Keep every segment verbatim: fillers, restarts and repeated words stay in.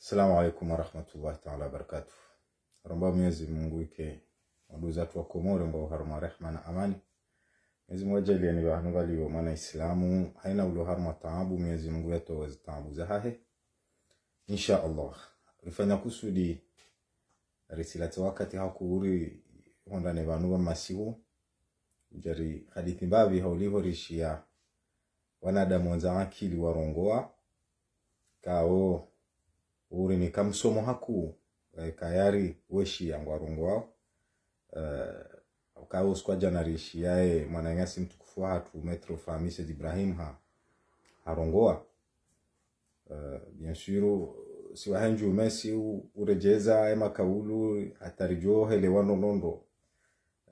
Assalamu alaikum warahmatullahi taala wabarakatuh. Romba Mwenyezi Mungu ike wanduza tu wa Komori ngwao harumwa rehma na amani. Mwenyezi Mungu ajaliye ni pvahanu pvaliyo mwana Islamu, haina ulo harumwa taabu, Mwenyezi Mungu yatowe zi taabu zahahe. Insha Allah. Rifanya kusudi, risilatse wakati hakuu uri hondane pvanu pva masihu. Udjari hadisi mbapvi hauliho rishiya wanadamu wandza akili warongowa. Kao uri ni kamsomo hakuu, eh, kayari weshiya ngwarongowao. Eh, kao usiku wa djana rishiya ye mwananyasi mtukufu wahatru Maître Fahmi Said Ibrahim ha, harongowa. Eh, bien sûr, si wahenjume si u-, uredjeza ye makaulu hata ridjo helewa ndrondrondro.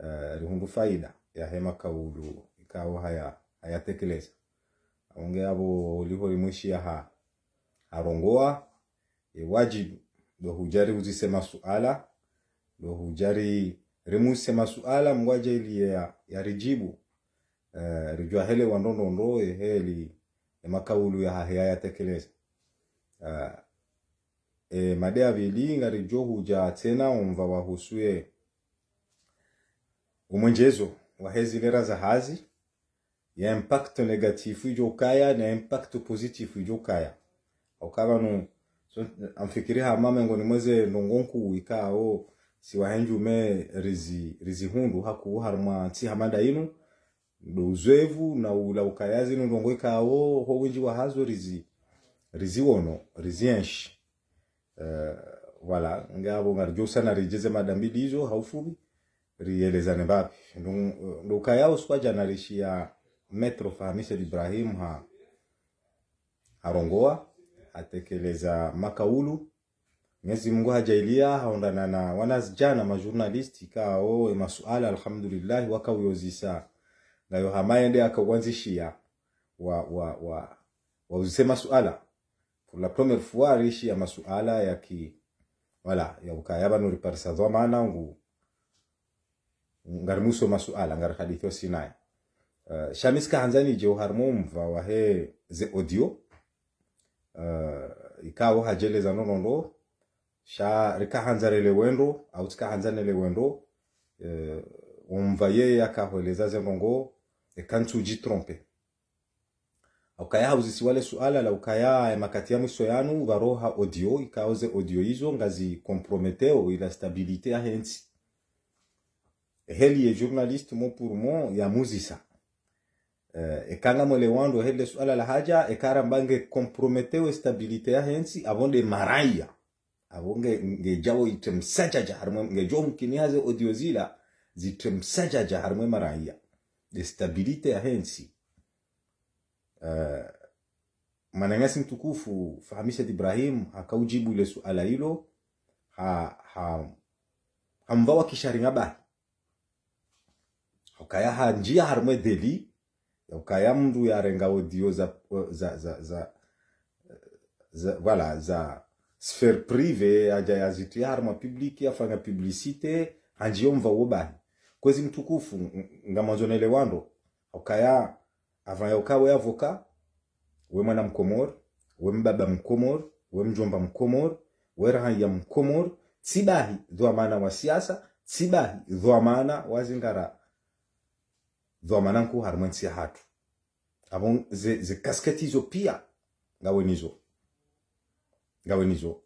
Eh, rihundru faida yahe makaulu ikao haya, hayatekeleza. Aunge apvo uliho rimwishiya ha, harongowa, e wadjibu, ndo hudjari uzise masuala, ndo hudjari rimuzise masuala, Mungu ajaliye ya, ya ridjibu. Eh, ridjuwa helewa ndrondrondro, e heli, e makaulu yahahe yayatekeleza. Eh, e mada ya pvili ngaridjo hudja tsena omva wahusu ye umwendjezo wahe zi lera za hazi, ya impact négatif idjo ukaya, na impact positif idjo ukaya. Hauka pvanu, so, ngamfikiri hama mengoni mwa ze ndrongoo nkuu ikao, si wahenjume rizi, rizihundru hakuu harumwa ntsi hama nda inu, ndo uzoevu na ula ukaya zinu ndrongoo ikao, ho windji wahazo rizi, riziwono, rizienshi. Eh, voilà, ngapvo ngaridjo usana ridjeze mada mbili izo, ha ufupvi, rielezane mbapvi. Ndo, ndo ukaya usiku wa djana rishiya Maître Fahmi Said Ibrahim ha, harongowa, hatekeleza makaulu. Mwenyezi Mungu hajaliya, hahundrana na wanazidjana ma journaliste ikao, e masuala, alhamdulillah, wakauyozisa. Ngayo hama yende akauwandzishiya, wa, wa, wa, wauzise masuala. Pour la première fois, rishiya masuala ya ki, voilà, ya ukaya pvanu riparisa dhwamana ngu, ngarimuso masuala, ngarihaditho sinaye. Eh, sha mi tsika handza nidje oharumwa omva wahe ze audio, eh, ikao hadjeleza ndrondrondro, sha rika handza relewe ndro, au tsika handza nelewe ndro, eh, omva yeye yakahoeleza ze ndrongoo, eka ntsudjitrompe. Ukaya hauzisiwa le suala la ukaya ye makati ya mwiso yanu pvaroha audio, ikao ze audio izo ngazi comprometeo ila stabilité yahe ntsi. Heli ye journaliste mot pour mot yamuzisa. Eh, eka ngamwelewa ndro heli le suala la hadja, eka ramba nge comprometeo stabilité yahe ntsi, apvo nde maraya. Apvo nge, ngedjao itre msadjadja harimwe, ngedjo mkini haze audio zila, zitre msadjadja harimwe maraya. De stabilité yahe ntsi. Eh, mwananyasi mtukufu Fahmi Said Ibrahim, hakaudjibu le suala ilo, ha, ha, hamva wa kisharia bahi. Ukaya handjiya harimwe délit, ya ukaya mndru yarenga audio za, za, za, za, za, voilà, za sphère privée, hadja yazitriya harimwa public, yafanya publicité, handjiya omva wo bahi. Kwezi mtukufu, ng-, ngamwandzo nelewe ndro, ukaya, avant ya uka we avocat, we mwana Mkomori, we mbaba Mkomori, we mdjomba Mkomori, we raya Mkomori, tsi bahi dhwamana wa siasa, tsi bahi dhwamana wa zingara, dhwamana nkuu harimwe ntsi yahatru. Apvo ze, ze casquette izo pia, ngawe nizo. Ngawe nizo.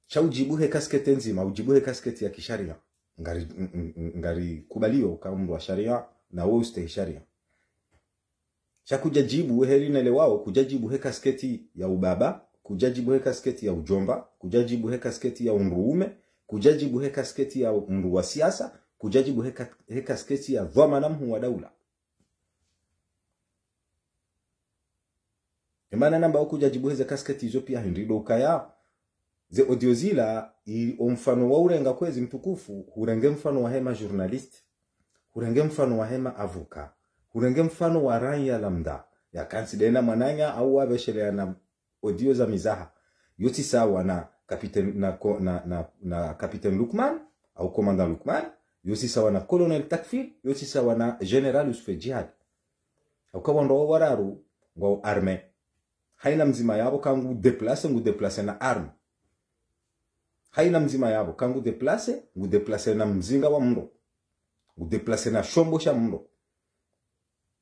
Sha udjibu he casquette ndzima, udjibu he casquette ya kisharia. Ngari, ng-, ng-, ng-, ngarikubalio kama mndru wa sharia, na we ustehi sharia. Sha kudjadjibu we heli nelewao, kudjadjibu he casquette ya ubaba, kudjadjibu he casquette ya udjomba, kudjadjibu he casquette ya undruume, kudjadjibu he casquette ya mndru wa siasa, kudjadjibu he ka-, he casquette ya dhwamana mhuu wa daula. Emana namba ukudjadjibu heze casquette izo pia hindri ndo ukaya. Ze audio zila, i, omfano wa urenga kwezi mtukufu, hurenge mfano wa hema journaliste, hurenge mfano wa hema avocat, hurenge mfano wa raya lambda, ya kantsi dena mwananya au wabesheleana audio za mizaha. Yo tsi sawa na capitaine, na ko-, na, na, na capitaine Lukman, au commandant Lukman, yo tsi sawa na colonel Takfil, yo tsi sawa na général Youssouf Djihad. Hauka wandru wao wararu ngwao armé. Haina mdzima yapvo ka ngu déplacer, ngu déplacer na arme. Haina mdzima yapvo ka ngu déplacer, ngu déplacer na mzinga wa mndro. Ngu déplacer na shombo sha mndro.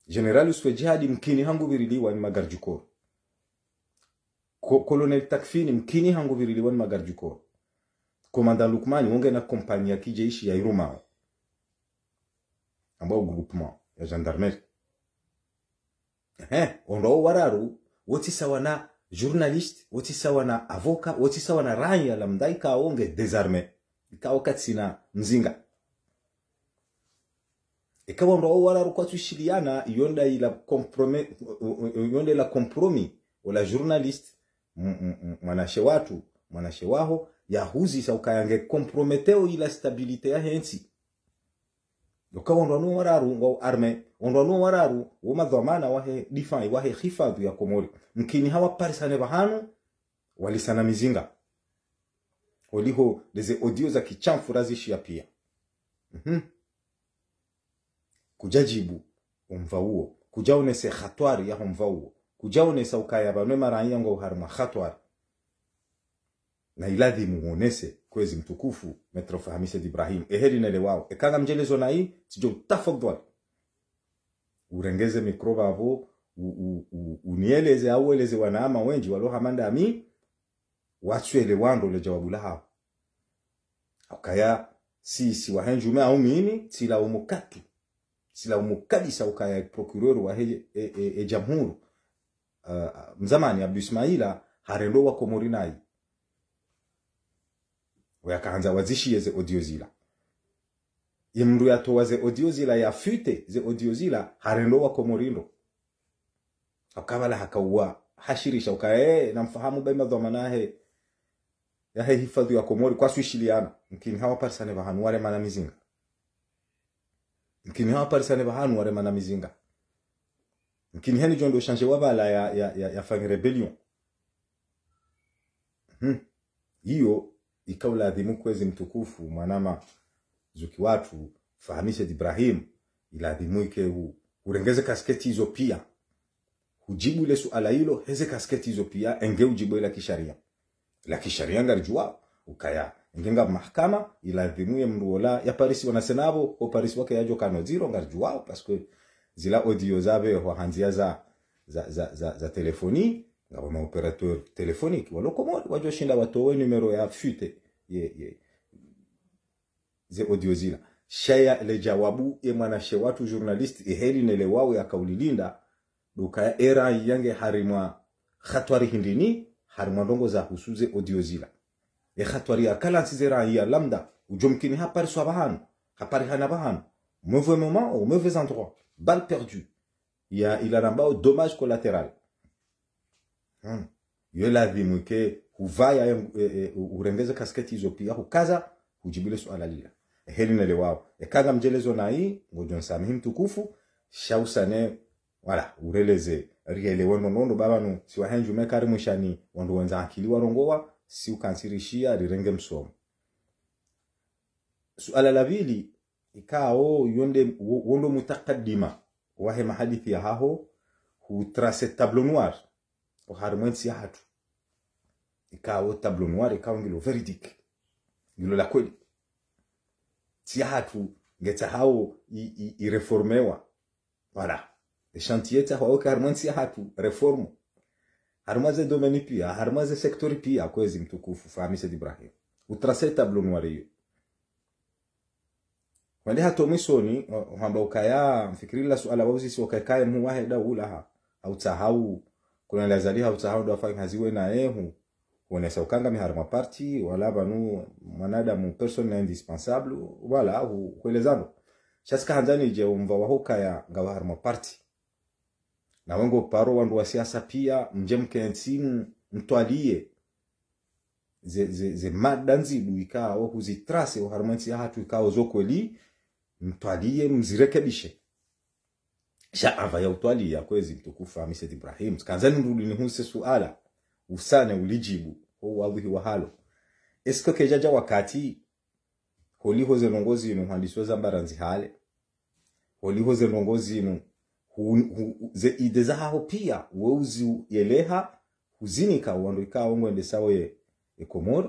Général Youssouf Djihadi mkini ha ngu pviriliwa ni ma gardes du corps. Ko-, Colonel Takfini mkini ha ngu pviriliwa ni ma gardes du corps. Commandant Lukmani wo ngena compagnie ya kijeshi ya irumao. Amba groupement ya gendarmerie. Ehe, ondro wo wararu, wo tsi sawa na journaliste, wo tsi sawa na avocat, wo tsi sawa na raiya la mndru ikao nge désarmé, ikao katsina mzinga. Eka ondro wo wararu kwatsu shiliana, iyo nda ila compromis, iyo nda ila compromis, ola journaliste, m-, m-, m-, mwanashe watru, mwanashe waho, yahuzisa ukaya nge compromettre ila stabilité yahe ntsi. Eka ondro wanu wararu ngwao armé, ondro wanu wararu wo madhwamana wahe défense, wahe hifadhu ya Komori. Mkini hawaparisane pvahanu, walisana mizinga. Oliho leze audio za kishamfu razishiya pia. Mhm. Kudjajibu omva uwo. Kudjaonese hatwari yaho mva uwo. Kudjaonesa ukaya pvanu ye maraiya ngwao harimwa hatwari. Na iladhimu uonese, kwezi mtukufu, Maître Fahmi Said Ibrahim. Ehe linelewao. Eka ngamdjelezo nayi, tsidjo tafadhwali. Urengeze micro pvapvo, u-, u-, u-, unieleze, au ueleze wanama wendji, walo hama ndami, watsuelewa ndro le djawabu lahaho. Ukaya, si, si wahenjume au mimi, tsilaumu katu. Tsilaumu kabisa ukaya procureur wahe, e, e, e jamhuri, ah, mzamani Abdou Ismaila, harendo wa Komori nayi. Waya kahandza wazishiye ze audio zila. Ye mndru yatowa ze audio zila, ya fuite ze audio zila, harendo wa Komori ndro. Hakabala hakauwa, hashirisha ukaya, eh, namfahamu ba ye madhwamana yahe, yahe hifadhu ya Komori kwatsu shiliana. Mkini hawaparisane pvahanu waremana mizinga. Mkini hawaparisane pvahanu waremana mizinga. Mkini heni djo ndo shanje wabala ya, ya, ya, yafanye rébellion. Hmm. Iyo, ikauladhimu kwezi mtukufu, mwanama zuki watru, Fahmi Said Ibrahim, iladhimu ike u-, urengeze kasketi izo pia. Hujibu le suala ilo, heze kasketi izo pia, enge ujibu ila kisharia. La kisharia ngaridjuwao, ukaya, enge nga mahakama, iladhimu ye mndru ola, yaparisiwa na senabo, oparisiwa ke yadjo kano ziro, ngaridjuwao, parce que zila audio zapvehwa ha ndzia za, za, za, za, za téléphone, ngapvo ma opérateur téléphonique, walo Komori, wadjo shinda watowe numéro ya fuite, ye, ye, ze audio zila. Sha ye le djawabu ye mwanashe watru journaliste, ehe linelewao yakaulilinda, ndo ukaya ye raiya nge harimwa hatwari hindrini, harimwa ndrongo zahusu ze audio zila. Ye hatwari ya kalantsi ze raiya lambda, udjo mkini hapariswa pvahanu, haparihana pvahanu. Mauvais moment au mauvais endroit. Balle perdue. Ya ila rambao dommage collatéral. Hmm. Yo ladhimu ike hupvaya, e, e, u-, urengeze kasketi izo pia, hukaza, hujibu le suala lila. Ehe linelewao. Eka ngamdjelezo nayi, ngodjo nsamihi mtukufu, sha usane, voilà, ureleze, rielewe ndro ndro ndro, ba pvanu, si wahenjume kari mwishani, wandru wendza akili warongowa, si ukantsirishiya, rirenge msomo. Suala la pvili, ikao, yo nde, wo, wo ndo mutakadima wahe mahadisi yahaho, hu tracer tableau noir oharimwa entsi yahatru. Ikao tableau noir, ikao ngilo véridique. Ngilo la kweli. Ntsi yahatru, ngetsahao i, i, i réformewa. Voilà. E chantier tsahwao ke harimwa entsi yahatru, réforme. Harimwa ze domaine pia, harimwa ze secteur pia, kwezi mtukufu, Fahmi Said Ibrahim. U tracer tableau noir iyo. Wende hata mwisoni, wa-, wamba ukaya, mfikiri la suala wauzisi ukaya kaye mhuu wahe daula ha, hautsahau, kuna lazali hautsahau ndo afanye hazi we naye hu, huonesa ukaya ngami harimwa parti, wala pvanu mwanadamu personne n'est indispensable, voilà, hu-, hueleza ndro. Sha si kahandza nidje umva waho ukaya ngawe harimwa parti. Na we ngo paro wandru wa siasa pia, mdje mkentsi m-, mtwaliye ze, ze, ze mada ndzidu ikao huzi tracer oharimwa entsi yahatru ikao zo kweli, mtwaliye, mzirekebishe. Sha apva ya utwaliya kwezi mtukufu Fahmi Said Ibrahim, tsikandza nirudi nihuse suala, usane ulijibu, ho wadhwihi wa halo. Est-ce que kedjadja wakati, holiho ze ndrongo zinu, hwandisiwa za mbara ndzihale? Holiho ze ndrongo zinu, hu, hu, ze idées zahaho pia, we uzi yeleha, huzinika wandru ikao ngwendesao ye, ye Komori,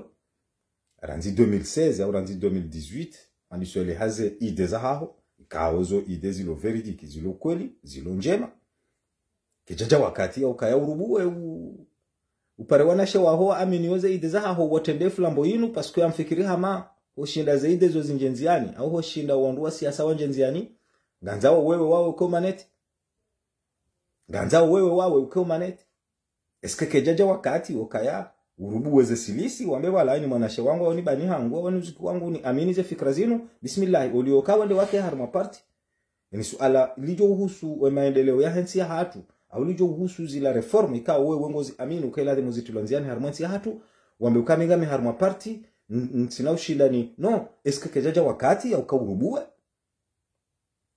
randzi deux mille seize au randzi deux mille dix-huit, handiso eleha ze idées zahaho, ikao zo idées zilo véridique, zilo kweli, zilo ndjema. Kedjadja wakati ya ukaya urubuwe u-, upare wanashe waho waamini wo ze idées zahaho, watrende flambeau yinu, parce que amfikiri hama hoshinda ze idées zo zindje ndziani, au hoshinda wandru wa siasa wandje ndziani, ngandzao wewe wawe uke aux manettes. Ngandzao wewe wawe uke aux manettes. Est-ce que kedjadja wakati ukaya urubuwe ze silisi, wambe wala ini mwanashe wangu, au ni bani hangu, au ni uzuki wangu, niamini ze fikira zinu? Bismillah, olioka wende wake harumwa parti. Ini suala lidjo uhusu we maendeleo yahe ntsi yahatru, au lidjo uhusu zila réforme, ikao wewe ngoziamini uka iladhimu zitilwa ndziani harumwa entsi yahatru, wambe uka mi ngami harumwa parti, n-, n-, ntsina ushindani. Non, est-ce que kedjadja wakati ya uka urubuwe?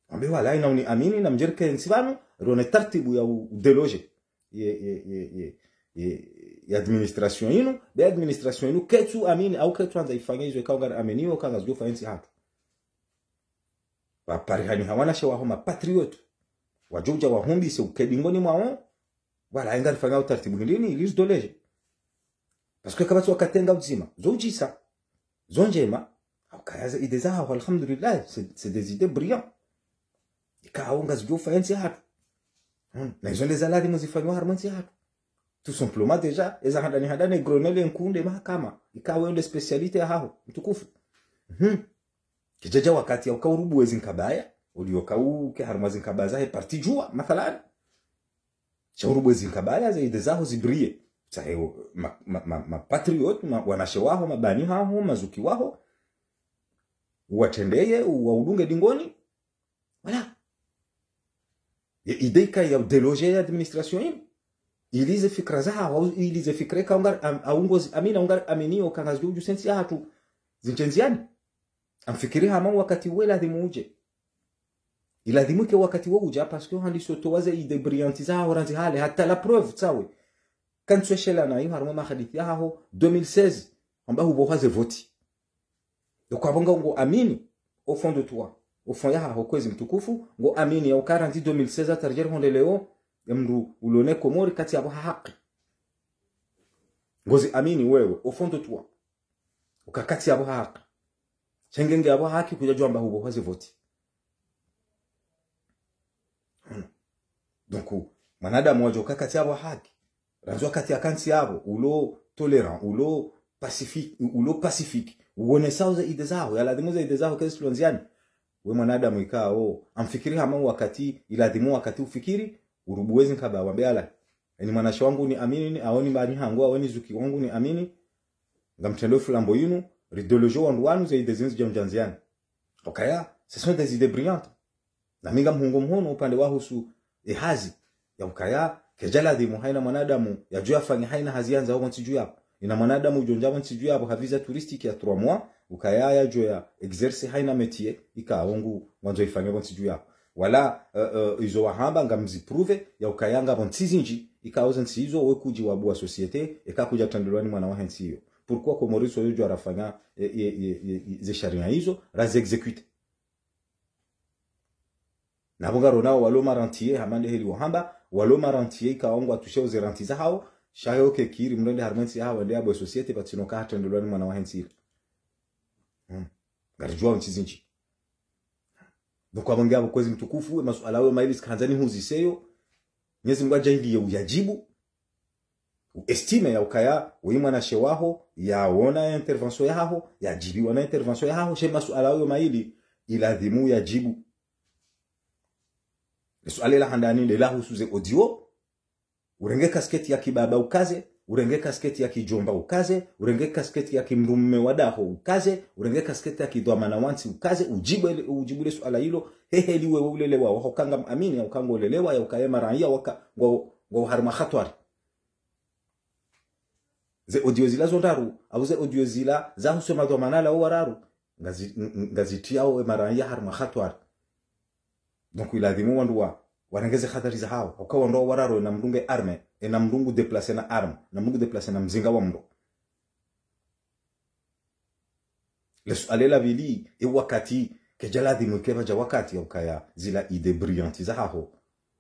Wambe wala ina uniamini na mdjerike ntsi pvanu, rione tartibu ya u-, udéloger ye, ye, ye, ye, ye, ye administration yinu, be administration yinu ketsu amini, au ketsu andza ifanye izo ikao ngari amini, ikao ngazidjo ufanya entsi yahatru. Waparihani ha wanashe waho ma patriotes, wadjo udja wahumbise uke dingoni mwawo, wala inga rifanya utartibu hindrini, ili zidéloger. Parce que kapvatsi wakati nga udzima, zo udjisa, zo ndjema, au kaya ze idées zahaho, alhamdulillah, c'est, c'est des idées brillantes. Ikao ngazidjo ufanya entsi yahatru. Hmm. Na izo nde za ladhimu zifanywa harumwa entsi yahatru. Tout simplement déjà, eza handani handani gronele nkunde mahakama. Ikao yo nde spécialité yahaho, mtukufu. Mhm. Kedjadja wakati ya uka urubuwe zinkabaya, olioka uke harumwa zinkabaya zahe parti djuwa, mathalan. Sha urubuwe zinkabaya ze idées zaho zibriller. Tsahe ma, ma, ma, ma patriotes, ma, wanashe waho, mabani haho, mazuki waho. Uwatrendeye, uwaudunge dingoni. Voilà. Ye idée ika ya udéloger ye administration yinu. Ili ze fikira zahaho, au ili ze fikira ikao ngari, am-, au ngoziamini, au ngari amini, ikao ngazidjo udjusa entsi yahatru zindje ndziani. Amfikiri hama wakati we ladhimu udje. Iladhimu ke wakati we udja, parce que handiso towa ze idées brillantes zahaho randzi hale, hata la preuve, tsawe. Kantsu eshelea na iyo harumwa mahadisi yahaho, deux mille seize, amba hubohwa ze voti. Donc abo nga ngoamini, au fond de toi, au fond yahaho kwezi mtukufu, ngoamini ya uka randzi deux mille seize hata ridje rihundre leo, ye mndru ulo ne Komori katsi aboha haki. Ngoziamini wewe, au fond de toi, uka katsi aboha haki. Sha nge nge aboha haki kudjadjo amba hubohwa ze voti. Hmm. Donc, mwanadamu wadjo uka katsi aboha haki. Randzi wakati aka ntsi yabo, ulo tolérant, ulo pacifique, ulo pacifique, uonesao ze idées zaho, ya ladhimu ze idées zaho kezitilwa ndziani. We mwanadamu ikao, amfikiri hama wakati, iladhimu wakati ufikiri, urubuwe zinkabaya wambe ala. Ini mwanashe wangu niamini, au ni bani hangu, au ni zuki wangu niamini, ngamtrendo flambeau yinu, ridéloger wandru wanu ze idées zinu zidja undja ndziani. Ukaya, ce sont des idées brillantes. Na mi ngamhungo mhono upande wahusu ye hazi. Ya ukaya, kedja ladhimu haina mwanadamu, yadjo yafanye haina hazi yandzao pvo ntsi dju yapvo. Ina mwanadamu udjo ndja pvo ntsi dju yapvo, ha visa touristique ya trois mois, ukaya yadjo ya exercer haina métier, ikao ngu, ngwandzo ifanye pvo ntsi dju yapvo. Wala, eh, eh, izo wahamba ngamziprouver, ya ukaya ngapvo ntsi zindji, ikao ze ntsi izo we kudji wabuwa société, eka kudja trendelwa ni mwana wahe ntsi iyo. Pourquoi Komori so yodjo rafanya, eh, eh, eh, eh, eh, ze sharia izo, razi exécuter. Na pvo ngaronao walo ma rentiers, hama nde heli wahamba, walo ma rentiers ikao ngwatushao ze rentes zahawo, sha yo kekiri mndru ende harumwa entsi yahawo, ende yabuwe société, pvatsina uka hatrendelwa ni mwana wahe ntsi ile. Hmm. Ngaridjuwao ntsi zindji. Donc, abo nge abo kwezi mtukufu, we masuala yo mayili tsikahandza nihuzise yo, Mwenyezi Mungu adjaanliye uyadjibu, uestime ya ukaya, we mwanashe waho, yaona intervention yahaho, yadjibiwa na intervention yahaho, she masuala yo mayili, iladhimu uyadjibu. Le suala la handani nde lahusu ze audio, urenge casquette ya kibaba ukaze, urenge casquette ya kidjomba ukaze, urenge casquette ya kimdrume wa daho ukaze, urenge casquette ya kidhwamana wa ntsi ukaze, udjibu ele, udjibu le suala ilo, he heli wewe ulelewa, waho uka ngamamini, ya uka ngolelewa, ya uka ye maraya, waka, ngo, ngo harumwa hatwari. Ze audio zila zo ndraru, au ze audio zila zahusu ye madhwamana la wararu, ngazi, ng-, ng-, ngazitriyao ye maraya harumwa hatwari. Donc, iladhimu wandru wa, warenge ze hatwari zahawo. Uka wandru wararu, ena mndru nge armé, ena mndru ngu déplacé na arme, na mndru ngu déplacé na mzinga wa mndru. Le suala la pvili, ye wakati, kedja ladhimu ike pvadja wakati ya ukaya zila idées brillantes zahaho,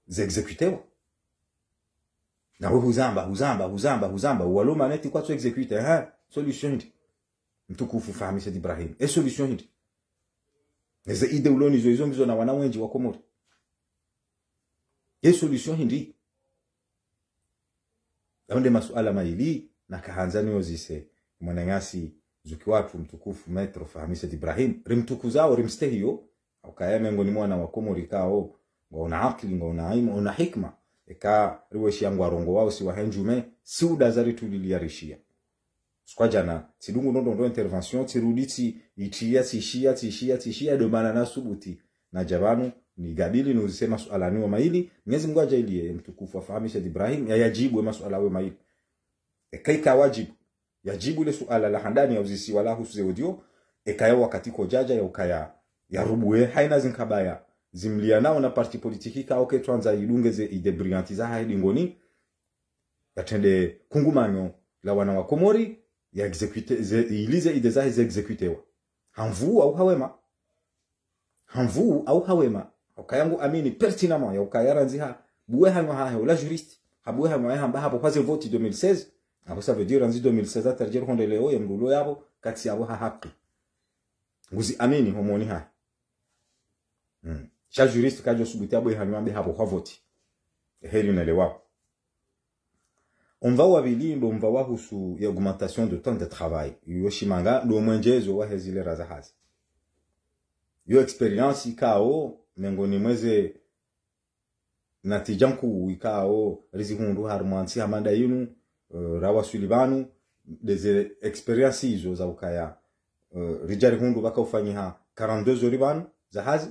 ze exécutewa. Nawe huzamba, huzamba, huzamba, huzamba, uwalo maneti kwatsu exécuter, ha? Solution hindri? Mtukufu Fahmi Said Ibrahim. E solution hindri? Neze idée ulo nazo izo ngizo na wana wendji wa Komori. E solution hindri? Yawo nde masuala mayili, nakahandza niuzise mwananyasi zuki watru mtukufu Maître Fahmi Said Ibrahim. Rimtukuzao, rimstehiyo, ukaya mengoni mwa wana wa Komori kao, ngwaona akili, ngwaona ilmu, ngwaona hikma. Eka riweshiya ngwarongowao si wahe ndjume, si udaza ritulili ya rishiya. Siku ya djana, tsidungu ndo ndo ndo intervention, tsirudi tsi, itsiya, tsishiya, tsishiya, tsishiya, ndo mana nasubuti. Nadja pvanu, nigabili, niuzise masuala niyo mayili, Mwenyezi Mungu yadjaaliye, mtukufu wa Fahmi Said Ibrahim, ya, yadjibu ye masuala yawo mayili. Eka ika wadjibu, yadjibu le suala la handani yauzisiwa la husu ze audio, eka ya wakati kodjadja ya ukaya, yarubuwe, haina zinkabaya, zimliyanao na parti politique kao ketsuandza idunge ze idée brillante zahahe dingoni, yatrende kungumanyo la wana wa Komori, ya exécuter, ze, ili ze idée zahe ze exécutewa. Ha nvuu au ha wema. Ha nvuu au ha wema. Ukaya ngu amini pertinemment, ya ukaya randzi habuwe hanyo hahe, ula juriste. Habuwe hanyo hahe hamba hapvo hwa ze vote deux mille seize. Apvo ça veut dire randzi deux mille seize hata ridjeri hondre leo ye mndru ulo yapvo, katsi yapvo ha haki. Nguzi amini homoni hahe. Hmm. Sha juriste kadjo subuti abuwe hanyo ambe hapvo hwa vote. Heli nelewa. Omva wa pvili ndo omva wahusu ye augmentation de temps de travail. Yo shimanga ndo mwendjezo wahe zilera za hazi. Yo expérience ikao, mengoni mwa ze natija nkuu ikao, rizihundru harumwa ntsi hama nda yinu, eh, rawaswili pvanu, ndeze expérience izo za ukaya, eh, ridja rihundru pvaka ufanyiha quarante-deux heures pvanu za hazi,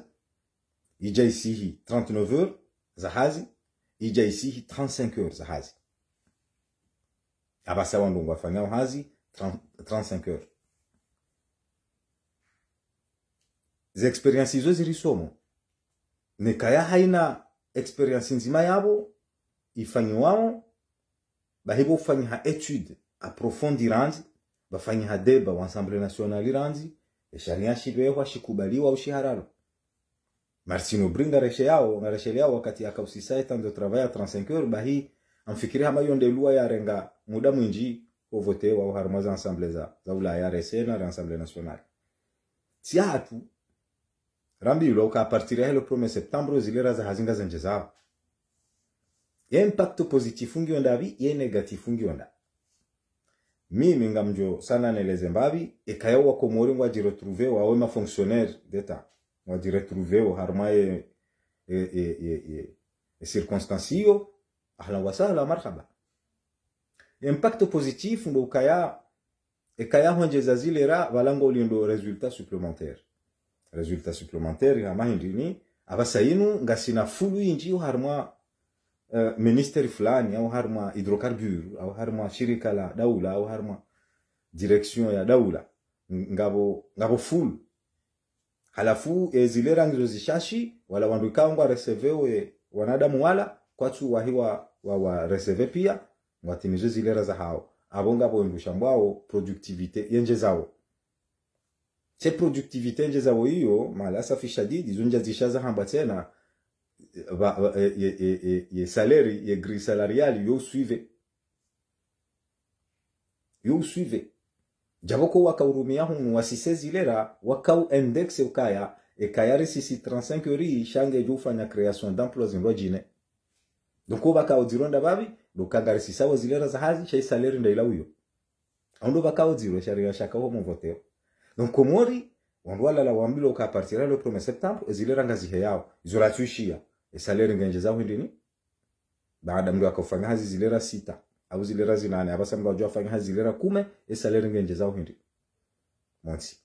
idja isihi trente-neuf heures za hazi, idja isihi trente-cinq heures za hazi. Apvasa wandru ngwafanyao hazi trente, trente-cinq heures. Ze expérience izo ziri somo. Nekaya haina expérience ndzima yapvo ifanyiwao, bahi pvo ufanyiha étude approfondie randzi, pvafanyiha débat wa Assemblée nationale randzi, e sharia shipvehwa, shikubaliwa, ushiharalo. Martine Aubry ngaresheyao, ngaresheleao wakati yakausisa e temps de travail ya trente-cinq heures, bahi amfikiri hama yo nde loi yarenga muda mwindji ovotewa oharumwa ze Assemblée za, za Ulaya, re Sénat, re Assemblée nationale. Tsi hatru, rambilwa uka à partir yahe le premier septembre, zilera za hazi ngazendjezao. Ye impact positif ngiyo ndapvi, ye négatif ngiyo nda. Mimi ngamdjo sana neleze mbapvi, ekaya wa Komori ngwadji retrouver wawe ma fonctionnaires d'État. Ngwadji retrouver wo harumwa ye, ye, ye, ye, ye, ye circonstance iyo, ahlan wa sahlan, marhaba. Impact positif ndo ukaya, ekaya hwendjeza zilera, pvala ngolindo résultat supplémentaire. Résultat supplémentaire, hama hindri ni, apvasa inu, ngasina full indji oharumwa, eh, ministère fulani, au harumwa hydrocarbures, au harumwa shirika la daula, au harumwa direction ya daula. Ng-, ngapvo, ngapvo full. Halafu, e zilera ngizo zishashi, wala wandru ikao ngwa recevewo ye wanadamu wala, kwatsu wahiwa wa, wa recever pia, ngwatimizo zilera zahao. Apvo ngapvo wendru shambwao productivité yendjezao. She productivité yendjezao iyo, maal asafi shadidi, zo ndja zisha zahambwa tsena, pva, pva, e, ye, ye, ye, ye salaire, ye grille salariale, yo usuivre. Yo usuivre. Djapvo ko waka urumia hunu wasise zilera, waka u indexer ukaya, ekaya risisi trente-cinq heures, sha ngedjo ufanya création d'emplois zindrwadjine. Donc, wo pvaka udzironda pvapvi, ndo uka ngarisisao zilera za hazi, sha i salaire nda ila uyo. Au ndo pvaka udziro, sharia shaka wo mvotewo. Donc, Komori, wandru walala wambilwa uka à partir ya le premier septembre, ezilera ngaziheyao, izo ratsuishia, e salaire ngendjezao hindri ni, baada mndru akaufanya hazi zilera sita, au zilera zinane, apvasa mndru adjo afanya hazi zilera kume, e salaire ngendjezao hindri montsi.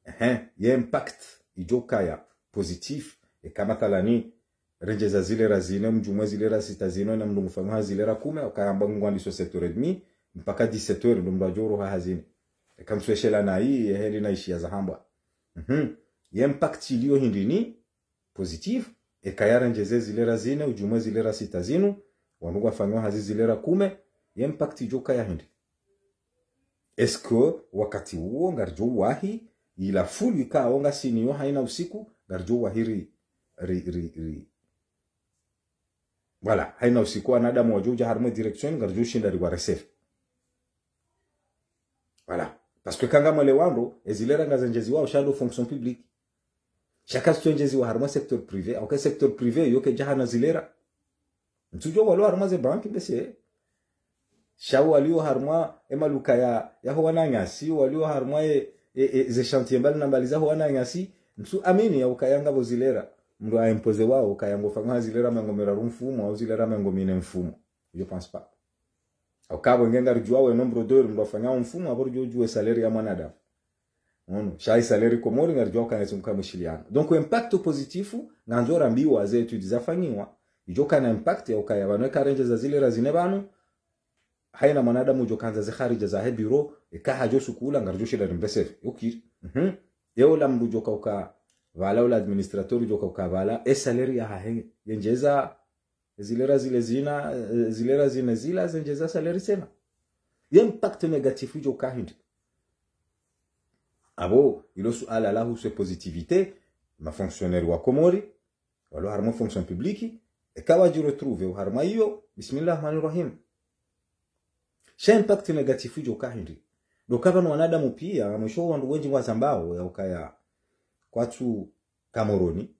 Ehe, ye impact idjo kaya positif, eka mathalani, rendjeza zilera zine, mdjumwe zilera sita zino, na mndru ngufanya hazi zilera kume, ukaya amba ngwandiso sept heures et demie, mpaka dix-sept heures, ndo mndru adjo uroha hazini. Eka msweshela na hii, ye heli na ishia zahambwa. Mhm. Ye impact iliyo hindri ni, positif, ekaya rendjeze zilera zine, udjumwe zilera sita zinu, wandru ngwafanyao hazi zilera kume, ye impact idjo kaya hindri. Est-ce que wakati uwo ngaridjo wahi, ila full ikao ngasiniyo haina usiku, ngaridjo wahi ri, ri, ri, ri, Voilà, haina usiku wanadamu wadjo udja harumwa e direction, ngaridjo ushinda riwareceve. Voilà. Parce que kanga mwele wandro, ezilera ngazendjeziwao sha ndo fonction publique. Sha kazitsendjeziwa harumwa secteur privé, au ke secteur privé, yo kedja hana zilera. Ntsudjo walo harumwa ze banki, mbese. Sha walio harumwa e maluka ya, ya ho wananyasi, walio harumwa e, e, e, ze chantier mbali na mbali za ho wananyasi, ntsu amini ya ukaya ngapvo zilera. Mndru a imposer wao, ukaya ngofanya zilera mengo miraru mfumo, au zilera mengo mine mfumo. Je pense pas. Au kapvo nge ngaridjuwa we nombre d'heures mndru afanya mfumo, apvo ridjo udjuwa e salaire ya mwanadamu. Ono, sha e salaire Komori ngaridjuwa ukaya tsi mka mwishiliano. Donc, impact positif, ngandzo rambiwa ze études zafanyiwa, idjo kana impact ya ukaya pvanu eka rendjeza zilera zine pvanu, haina mwanadamu udjo kandza ze kharija za he bureau, eka hadjo sukula, ngaridjo shinda rimreceve. Yo kiri. Mhm. Eo la mndru udjo kauka pvala, ola administrateur udjo kauka pvala, e salaire yahahe, yendjeza, zilera zile zina, eh, zilera zine zila, zendjeza salaire tsena. Ye impact négatif idjo ka hindri. Apvo, ilo suala lahusu e positivité, ma fonctionnaire wa Komori, walo harumwa fonction publique, eka wadji retrouver harumwa iyo, bismillah rahmani rahim. Sha impact négatif idjo ka hindri. Ndo ka pvanu wanadamu pia, mwisho wandru wendji ngwazambao, ya ukaya kwatsu ka Moroni,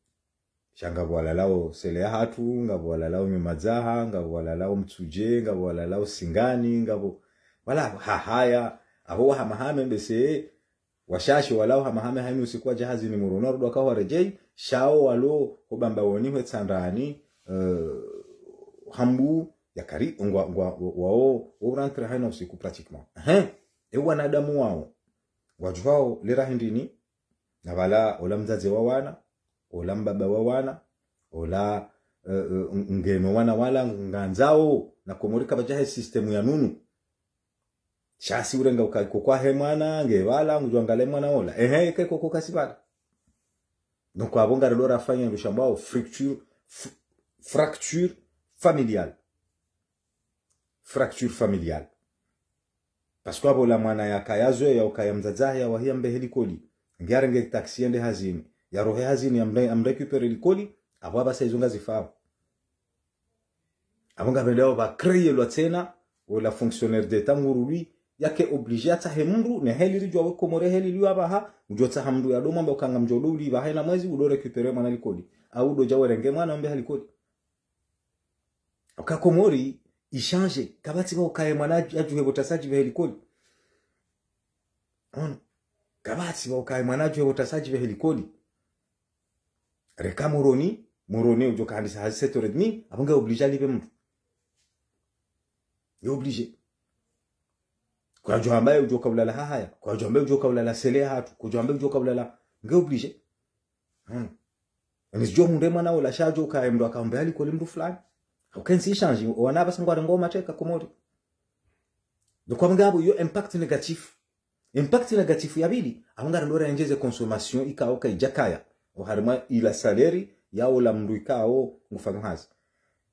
sha ngapvo walalao sele ya hatru, ngapvo walalao Nyumadzaha, ngapvo walalao Mtsudje, ngapvo walalao Singani, ngapvo, wala hahaya, apvo wahamahame mbese, washashi walao hamahame haina usiku wadja hazini Moroni, warudi waka waredjei, sha wo walo ho Bambao ni hwe Tsandrani, eh, Hambu, Yakari, ngwa, ngwa, wao, wo rentré haina usiku pratiquement. Ehe, e wanadamu wao, wadjuwao lera hindrini, na pvala ola mdzadze wa wana, ola mbaba wa wana, ola, eh, eh, ngeno wana wala ngandzao, na Komori kapvadja he système ya nunu. Sha si urenga uka koko wahe mwana, nge pvala, ngudjo angale mwana ola. Ehe, ke koko kasi pvala. Donc, apvo ngari ndo rafanya ndo shambao fracture, f-, fracture familiale. Fracture familiale. Parce que apvo ola mwana yakaya zoe ya ukaya mdzadze yahe ya wahiya mbe he likoli. Nge arenge taxi yende hazini. Ya rohe hazini ya mre-, amrécupérer likoli, apvo apvasa izo ngazifao. Apvo ngapvendao pva créer lwa tsena, ola fonctionnaire d'État ngurudi, yake obligé yatsahe mndru, ne heli ridjuwa we Komori heli liwa pvaha, udjo tsaha mndru ya ndo mwamba uka ngamdjo ndo uli pvaha ina mwezi, udo récupérer mwana likoli. Au udo dja werenge mwana ombe ha likoli. Uka Komori, i changé, kapvatsi pva ukaya mwana adju-, adjuhe pvo tasi adjipve he likoli. Ono. Kapvatsi pva ukaya mwana adjuhe pvo tasi adjipve he likoli. Reka Moroni, Moroni udjo kahandisa hazi sept heures et demie, apvo nge obligé alipve mndru. Nge obligé. Kwadjo amba ye udjo ka ulala hahaya, kwadjo amba ye udjo ka ulala sele ya hatru, kwadjo amba ye udjo ka ulala, nge obligé. Hmm. Ani zidjo mndru mwana ola sha djo ka mndru aka ombe ha likoli mndru fulani. Au ke ntsi i changé, owana apvasa ngwarengo mateka Komori. Donc, apvo ngapvo yo impact négatif. Impact négatif ya pvili, apvo ngari ndo rendjeze consommation ikao kaidjakaya. O harimwa ila salaire ya ola mndru ikao ngufanya hazi.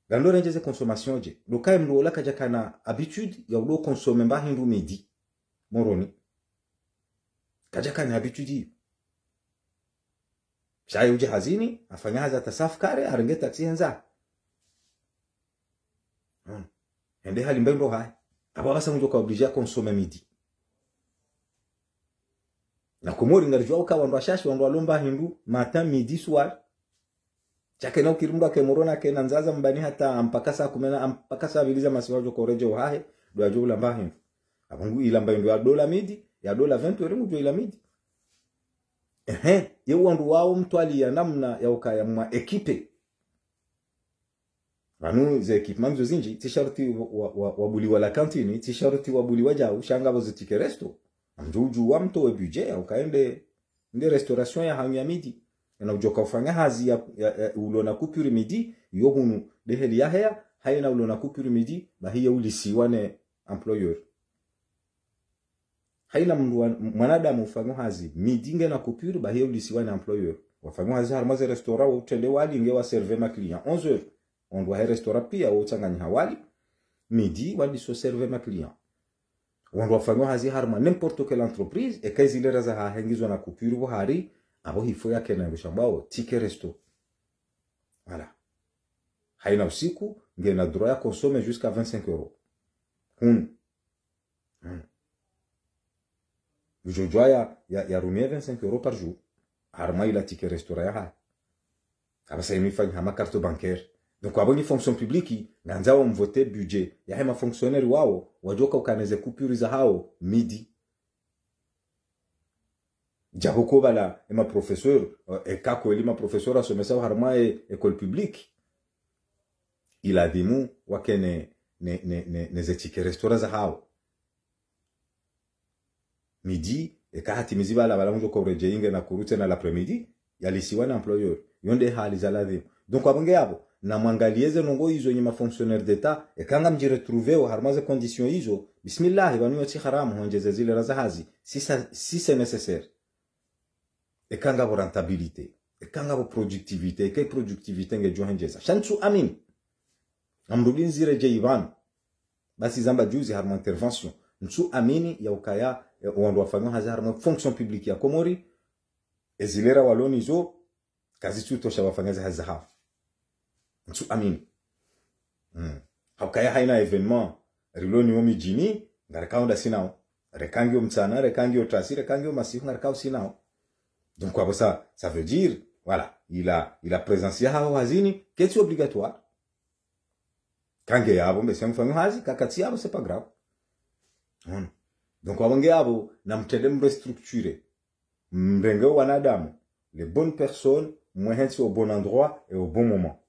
Ngari ndo rendjeze consommation dje. Ndo kaya mndru ola kadjakana habitude ya udo consommer mba hindru midi. Moroni. Kadjakana habitude iyo. Sha ye udja hazini, afanya hazi hata safu kare, arenge taxi hendza. Hmm. Hende hali mbe ndo hayi. Apvo apvasa ngudjo ka obligé ya consommer midi. Na Komori ngaridjuwa uka wandru washashi, wandru walo mba hindru, matin, midi, soir. Sha kena ukiri mndru ake Moroni kena ndzadza mbani hata mpaka saa kume na, mpaka saa mbili za masiwa djo koredje uhahe, ndo adjo ula mba hindru. Apvo ngu ila mba hindru ya dola midi, ya dola vingt euros ngudjo ila midi. Ehe, ye wandru wao mtwali ya namna ya ukaya mwa équipé. Pvanu ze équipement ngizo zindji, tsi sharti wa, wa, wa, wabuliwa la cantine, tsi sharti wabuliwa djau, sha ngapvo ze ticket resto. Ngamdjo udjuwa mtowe budget ya uka ende, ende restauration ya hanyu ya midi. Ena udjo ka ufanya hazi ya, ya, ya ulo na coupure midi, yo hunu nde heli ya heya, haina ulo na coupure midi, bahi ye ulisiwa ne employeur. Haina mndru wa, mwanadamu ufanya hazi, midi ngena coupure, bahi ye ulisiwa ne employeur. Wafanya hazi harimwa ze restaurant, wo utrende wali nge wa servir ma client. Onze heures, wandru wahe restaurant pia, wo utsanganyiha wali, midi, wandisa servir ma client. Wandru wafanya hazi harimwa n'importe quelle entreprise, eka zilera zahahe ngizo na coupure pvo hari, apvo hifo yakena ndo shambao, ticket resto. Voilà. Haina usiku, ngena droit ya consommer jusqu'à vingt-cinq euros. Hunu. Hmm. Udjo djuwa ya, ya, ya rumie vingt-cinq euros par jour. Harumwa ila ticket restaurant yahahe. Apvasa inu ifanyiha hama carte bancaire. Donc, apvo nyi fonction publique, ngwandzao mvote budget yahe ma fonctionnaire wawo, wadjoka ukana ze coupure zahawo midi. Djapvo ko pvala, ema professeur, eh, eka kweli ma professeur wasomesa harumwa e, école publique, iladhimu wakane ne, ne, ne, ne ze ticket restaurant zahawo. Midi, eka hatimizi pvala, pvala ngudjo ka uredjeyi ngena cours tsena l'après-midi, yalisiwa na employeur. Yo nde hali za ladhimu. Donc, apvo nge apvo, namwangaliye ze ndrongoo izo nyi ma fonctionnaire d'État, eka ngamdjiretrouvéo harumwa ze conditions izo, bismillahi, pvanu yo tsi haramu, hwendjeze zile raza hazi, si ça, si c'est nécessaire. Eka ngapvo rentabilité, eka ngapvo productivité, eka productivité ngedjo hendjeza. Sha ntsu amini. Ngamrudi nziredjeyi pvanu. Basi zamba juzi harumwa intervention. Ntsu amini ya ukaya, eh, wandru wafanyao hazi harumwa fonction publique ya Komori, ezilera walo nazo, kazitsu tosha wafanye ze hazi zahawo. Ntsu amini. Hmm. Haukaya haina événement, rilo nawo midjini, ngarikao ndasi nawo. Reka ngiyo mtsana, reka ngiyo tasi, reka ngiyo masihu, ngarikao si nawo. Donc, apvo ça, ça veut dire, voilà, ila, ila présence yahawo hazini, ketsi obligatoire. Eka nge yapvo, mbe si mfanyao hazi, eka katsi yapvo, c'est pas grave. Hmm. Donc, apvo nge apvo, namtrende mrestructurer. Mrenge wanadamu, les bonnes personnes, mwahentsi au bon endroit et au bon moment.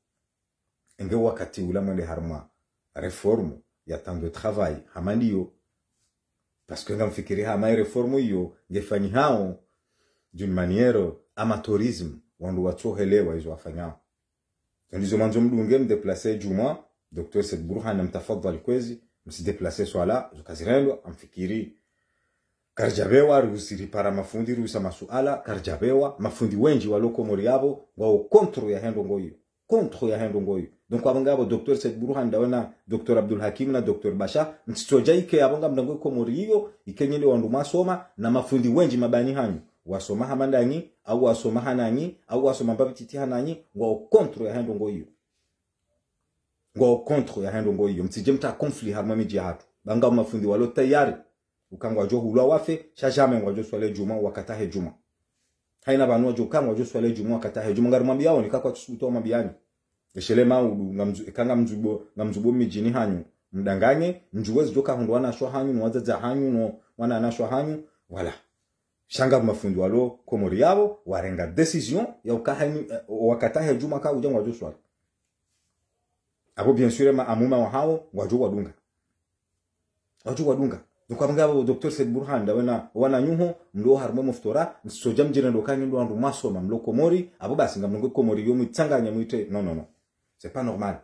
Enge wakati ula mwende harumwa réforme ya temps de travail, hama ndiyo. Parce que ngamfikiri hama e réforme iyo, ngefanyihao d'une manière amateurisme, wandru watsohelewa izo wafanyao. Ndizo mwandzo mdunge mdéplacer djumwa, Docteur Said Bourhane, mtafadhali kwezi, msidéplacer swala, zo kazirendwa, ngamfikiri. Karidjapvewa, riusiripara mafundi, riusa masuala, karidjapvewa, mafundi wendji walo Komori yapvo, ngwao contre yahe ndrongoo iyo. Contre yahe ndrongoo iyo. Donc, apvo ngapvo Docteur Said Bourhane, ndawe na Docteur Abdul Hakim na Docteur Basha, mtsitsodja ike apvo ngamdungo Komori iyo, ike nyi nde wandru mwasoma, na mafundi wendji mabani hanyu. Wasoma hama ndanyi, au wasoma hananyi, au wasoma mbapvi titi hananyi, ngwao contre yahe ndrongoo iyo. Ngwao contre yahe ndrongoo iyo. Mtsidje mta conflit harumwa midji yahatru. Ba ngapvo mafundi walo tayari. Uka ngwadjo hulwa wafe, sha jamais ngwadjo swali djumwa, wakati wahe djumwa. Haina pvanu wadjo ka ngwadjo swali djumwa, wakati wahe djumwa. Ngarimwambiyao, nika kwatsusubutu wamwambiyani. Eshele maudu, ngamdzu-, eka ngamdzubo, ngamdzubo midjini hanyu. Mdanganye, mdjuwe zidjoka hundru wanashe hanyu, no wadzadze hanyu, no wananashe hanyu. Voilà. Sha ngapvo mafundi walo Komori yapvo, warenga décision ya uka haini, eh, wakati wahe djumwa ka udja ngwadjo swali. Apvo bien sûr, ma amuma wahawo, ngwadjo wadunga. Ngwadjo wadunga. Donc, apvo ngapvo Docteur Said Bourhane, ndawe na wananyuho, mlo harumwa muftora, msodja mdjirendo kanyi ndo wandru mwasoma, mlo Komori, apvo basi ngamdungo Komori yo mwitsanganye mwite, non, non, non. C'est pas normal.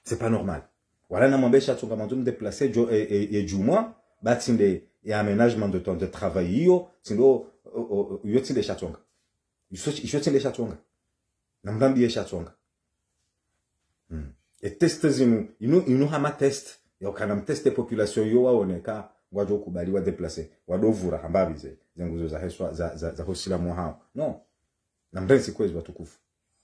C'est pas normal. Wala namwambe shatsonga mwandzo mdéplacer djo-, e, e, e djumwa, ba tsi nde, e aménagement de temps de travail iyo, tsi ndo, o, o, o, iyo tsi nde shatsonga. Isho, isho tsi nde shatsonga. Namrambiye shatsonga. Hmm. E test zinu, inu, inu hama test. Ya ukana mteste population iyo waone ka ngwadjo kubali wadéplacer. Wadovura hamba bize, ze nguzo zahe swa, za, za, za ho silamu hawo. Non. Namrentsi kwezi watukufu.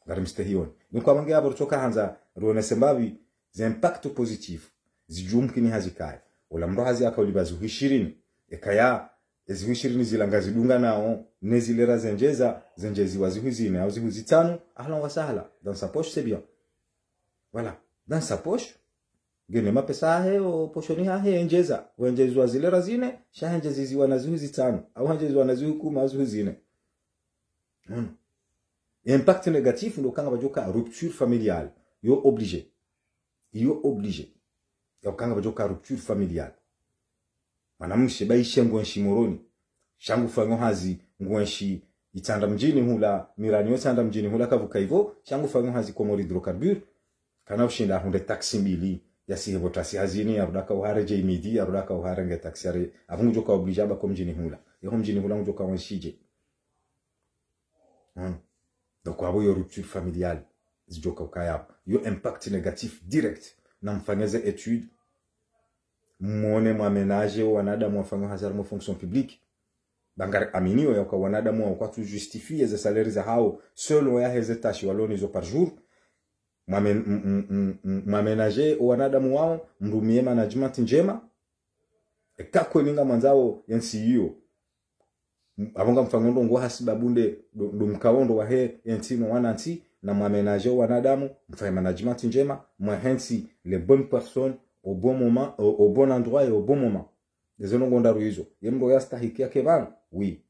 Ngarimstehioni. Ni kwa mange apvo ritsoka handza rionese mbapvi ze impact positif. Zidjumkini hazikaye. Ola mndru hazi yaka ulipva zihwi shirini. Ekaya, ezihwi shirini zila ngazidunganao, ne zilera zendjeza, zendjeziwa zihwi zine, au zihwi zitsanu, ahlan wa sahlan. Dans sa poche, c'est bien. Voilà. Dans sa poche, ngena mapesa yahe, o poshoni hahe, endjeza. Wendjeziwa zilera zine, sha hendjeziwa na zihwi zitsanu. Au hendjeziwa na zihwi kume, au zihwi zine. Unaona? Impact négatif, ndo ukanga pvadjoka rupture familiale. Yo obligé. Iyo obligé. Ya ukanga pvadjoka rupture familiale. Mwanamshe ba ishe ngwenshi Moroni. Sha ngufanyo hazi ngwenshi Itsandra mdjini hula, Mirani yo Itsandra mdjini hula kapvuka ivo, sha ngufanyo hazi Comores Hydrocarbures. Kana ushinda ahundre taxi mbili, yasihe pvo taxi hazini, yarudi aka uhare dje midi, yarudi aka uhare nge taxi yare, apvo ngudjoka obligé abaki ho mdjini hula. Ye ho mdjini hula ngudjoka wenshidje. Hmm. Donc, apvo yo rupture familiale, zidjoka ukaya apvo. Yo impact négatif direct. Namfanye ze étude, mwone mwa ménage, wo wanadamu wafanyo hazi harimwa fonction publique. Ba ngari aminio ya uka wanadamu wa kwatsu justifier ze salaire zahawo, selon yahe ze tâche walo nazo par jour. Mwamen- m- m- m- m- mwamenaje owanadamu wao, mrumie management ndjema. Eka kweli ngamwandzao yentsi iyo, apvo ngamfanyo ndrongo hasibabu nde ndo- ndo mkaondo wahe yentsi no wanantsi, na mwamenaje owanadamu, mfanye management ndjema, mwahentsi les bonnes personnes au bon moment, au, au bon endroit et au bon moment. Ezo ndrongo ndraru izo. Ye mndru yastahiki yake pvanu? Oui.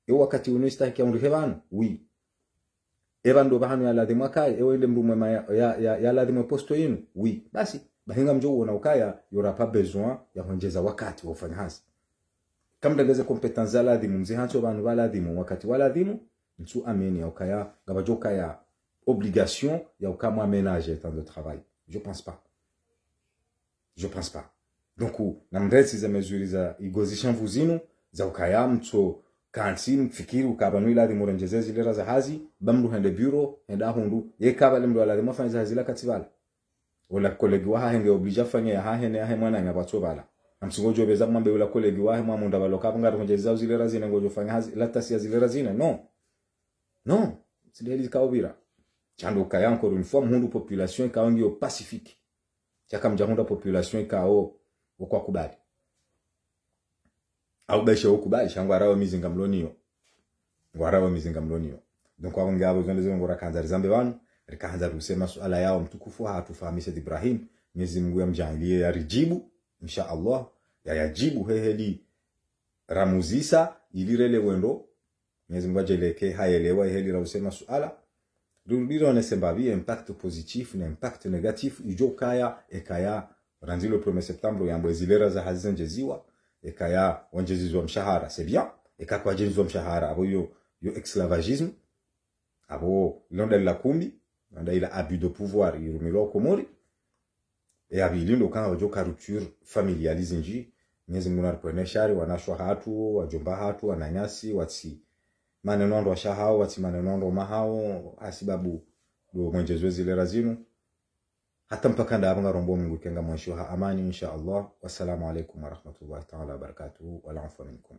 E wakati unu yastahiki yaundrihe pvanu? Oui. Epvanu ndo pvahanu yaladhimu akaye, ewe nde mndru mwema ya, ya, ya, yaladhimu e poste yinu? Oui. Basi, bahi ngamdjo uona ukaya, y'aura pas besoin ya hwendjeza wakati wa ufanya hazi. Kamdrengeze compétence zaladhimu, mzihantsi pvanu pvaladhimu, wakati waladhimu, ntsu amini ya ukaya, ngapvadjo ukaya obligation ya uka mwamenaje temps de travail. Je pense pas. Je pense pas. Donc, namrentsi ze mesures za igozi shamvu zinu, za ukaya mtso kantsi mfikiri uka pvanu iladhimu urendjeze zilera za hazi, ba mndru hende bureau, hende ahundru, yeka pvale mndru aladhimu afanye za hazi la katsi pvala. Ola collègue wahahe nge obligé afanye yahahe ne yahe mwananya pvatso pvala. Namsingodjo pveza mwambe ola collègue wahe mwamundra pvalo ka pvanga rihundjeza zilera zine ngodjo fanya hazi, la tasi ya zilera zine, non. Non. Sindeli zikao pvira. Sha ndo ukaya encore une fois, mhundru population ikao ngiyo pacifique. Sha kamdjahundra population ikao okwa kubali. Au beshe okubali, sha ngwarawo mizinga mloniyo. Ngwarawo mizinga mloniyo. Donc, apvo nge apvo zonde zile ngora kahandza rizambe pvanu, rikahandza rusema suala yao mtukufu hatru Fahmi Said Ibrahim, Mwenyezi Mungu yamdjaanliye yaridjibu, insha Allah, ya yajibu heheli ramuzisa, ili relewe ndo Mwenyezi Mungu adjaanliye ke hayelewa heli rausema suala. Rirudi rionese mbapvi impact positif na impact négatif idjo ukaya, ekaya, randzi le premier septembre yambwe zilera za hazi zendjeziwa, ekaya, wendjezizwa mshahara, c'est bien, eka kwadjenzwa mshahara, apvo yo, yo esclavagisme, apvo ilo ndalila kumbi, ndalila abus de pouvoir irumilwa Komori. E ya pvili ndo ukaya wadjo ka rupture familiale zindji. Mwenyezi Mungu naripvwene shari, wanashe wahatru, wadjomba hatru, wananyasi, watsi maneno ndo washe hao, watsi maneno ndo wama hao, hasibabu ndo mwendjezwe zilera zinu. Hata mpaka nda apvo ngarombo Mungu ke ngamwenshiwo ha amani, insha Allah. Wassalamu alaikum warahmatullahi taala wabarakatuh. Wal afwa minkum.